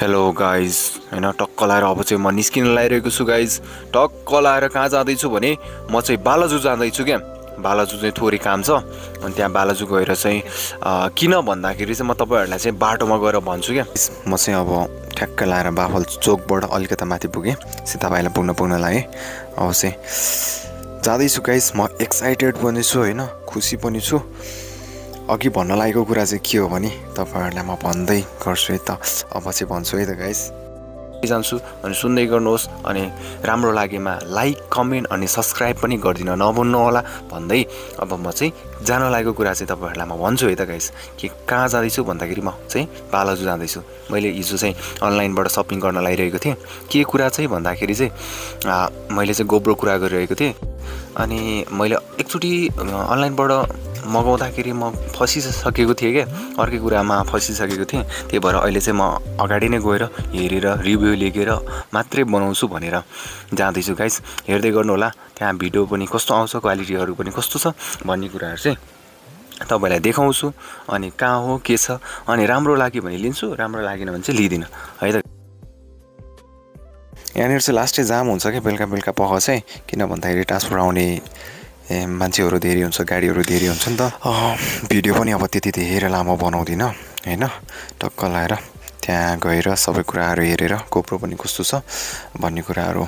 Hello guys हैन टक्क लाएर अब चाहिँ म निस्किन लागिरहेको छु गाइज। टक्क लाएर कहाँ जाँदैछु भने म चाहिँ बालाजु जाँदैछु क्या। बालाजु चाहिँ थोरै काम छ अनि त्यहाँ बालाजु गएर चाहिँ किन भन्दाखेरि चाहिँ म तपाईहरुलाई चाहिँ बाटोमा गएर भन्छु क्या। म चाहिँ अब ठ्याक्क लाएर बाफल चोकबाट अलिकता माथि पुगेँ सीताबाईलाई पुग्न लागि। अब चाहिँ जाँदैछु गाइज। म एक्साइटेड पनि छु हैन खुसी पनि छु। अघि भन्न लागेको कुरा चाहिँ के हो भने तपाईहरुलाई म भन्दै गर्छु है त। अब चाहिँ भन्छु है त गाइस। जान्छु अनि सुन्दै गर्नुहोस् अनि राम्रो लागेमा लाइक कमेन्ट अनि सब्स्क्राइब पनि गरिदिन नभुल्नु होला भन्दै अब म चाहिँ जान लागेको कुरा चाहिँ तपाईहरुलाई म भन्छु है त गाइस। कि कहाँ जाँदैछु भन्दाखेरि म चाहिँ बालाजु जाँदैछु। मैले हिजो चाहिँ अनलाइनबाट सपिङ गर्न लागिरहेको थिएँ। के कुरा चाहिँ भन्दाखेरि चाहिँ मैले चाहिँ गोब्रो कुरा गरिरहेको थिएँ अनि मैले एकचोटि अनलाइनबाट मगाउँदाखेरि म फसिसकेको थिएँ क्या। अर्कै कुरामा फसिसकेको थिएँ। त्यही भएर अहिले चाहिँ म अगाडि नै गएर हेरेर रिभ्यू लेखेर मात्रै बनाउँछु भनेर जाँदैछु गाइस। हेर्दै गर्नु होला त्यहाँ भिडियो पनि कस्तो आउँछ क्वालिटीहरू पनि कस्तो छ भन्ने कुराहरू चाहिँ तपाईलाई देखाउँछु। अनि कहाँ हो के छ अनि राम्रो लाग्यो भने लिन्छु राम्रो लागेन भने चाहिँ लिदिनँ है त। यहाँनिर चाहिँ लास्टै जाम हुन्छ क्या बेलुका बेलुका पख चाहिँ। किन भन्दाखेरि ट्रान्सफर आउने मान्छेहरू धेरै हुन्छ गाडीहरू धेरै हुन्छ नि त। भिडियो पनि अब त्यति धेरै लामो बनाउँदिनँ हैन। टक्क लाएर त्यहाँ गएर सबै कुराहरू हेरेर गोप्रो पनि कस्तो छ भन्ने कुराहरू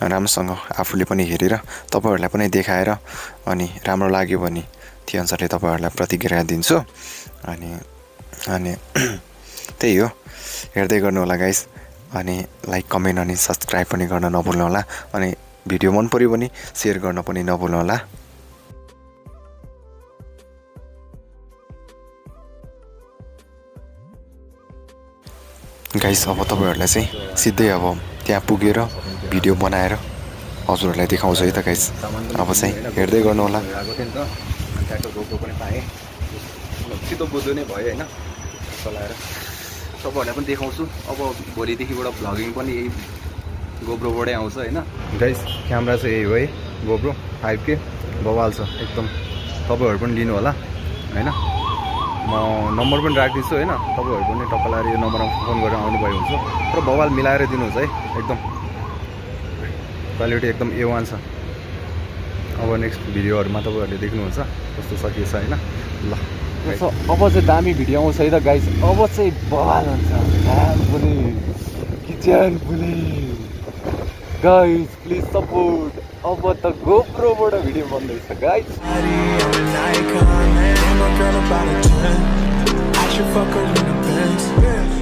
राम्रोसँग आफूले पनि हेरेर तपाईहरुलाई पनि देखाएर अनि राम्रो लाग्यो भने त्यो अनुसारले तपाईहरुलाई प्रतिक्रिया दिन्छु। अनि त्यही हो हेर्दै गर्नु होला गाइस। अनि लाइक कमेन्ट अनि सब्स्क्राइब पनि गर्न नभुल्नु होला। अनि भिडियो मन पर्यो भने शेयर गर्न पनि नभुल्नु होला। गाइस अब तपाईहरुलाई चाहिँ सिधै अब त्यहाँ पुगेर भिडियो बनाएर हजुरहरुलाई देखाउँछु है त गाइस। अब चाहिँ हेर्दै गर्नु होला। ट्याक्टर गोप्रो पनि पाएँ सिधो बुझ्नु नै भयो हैन। चलाएर तपाईहरुलाई पनि देखाउँछु। अब भोलिदेखिबाट भ्लगिङ पनि यही गोप्रोबाटै आउँछ हैन गाइस। क्यामेरा चाहिँ यही हो है गोप्रो 5K बवाल छ एकदम। तपाईहरु पनि लिनु होला हैन। म नम्बर पनि राख्दिन्छु हैन। तपाईहरु पनि टक्क लाएर यो नम्बरमा फोन गरेर आउनु भयो हुन्छ। तर बवाल मिलाएर दिनुहुन्छ है एकदम क्वालिटी एकदम A1 छ। अब नेक्स्ट भिडियोहरुमा तपाईहरुले देख्नुहुन्छ कस्तो छ के छ हैन। ल अब चाहिँ दामी भिडियो आउँछ है त गाइस। अब चाहिँ बवाल हुन्छ पनि किचन पनि गाइस प्लिज सपोर्ट। अब त गोप्रोबाट भिडियो बन्दैछ guys. My girl about a 10. I should fuck her in the Benz.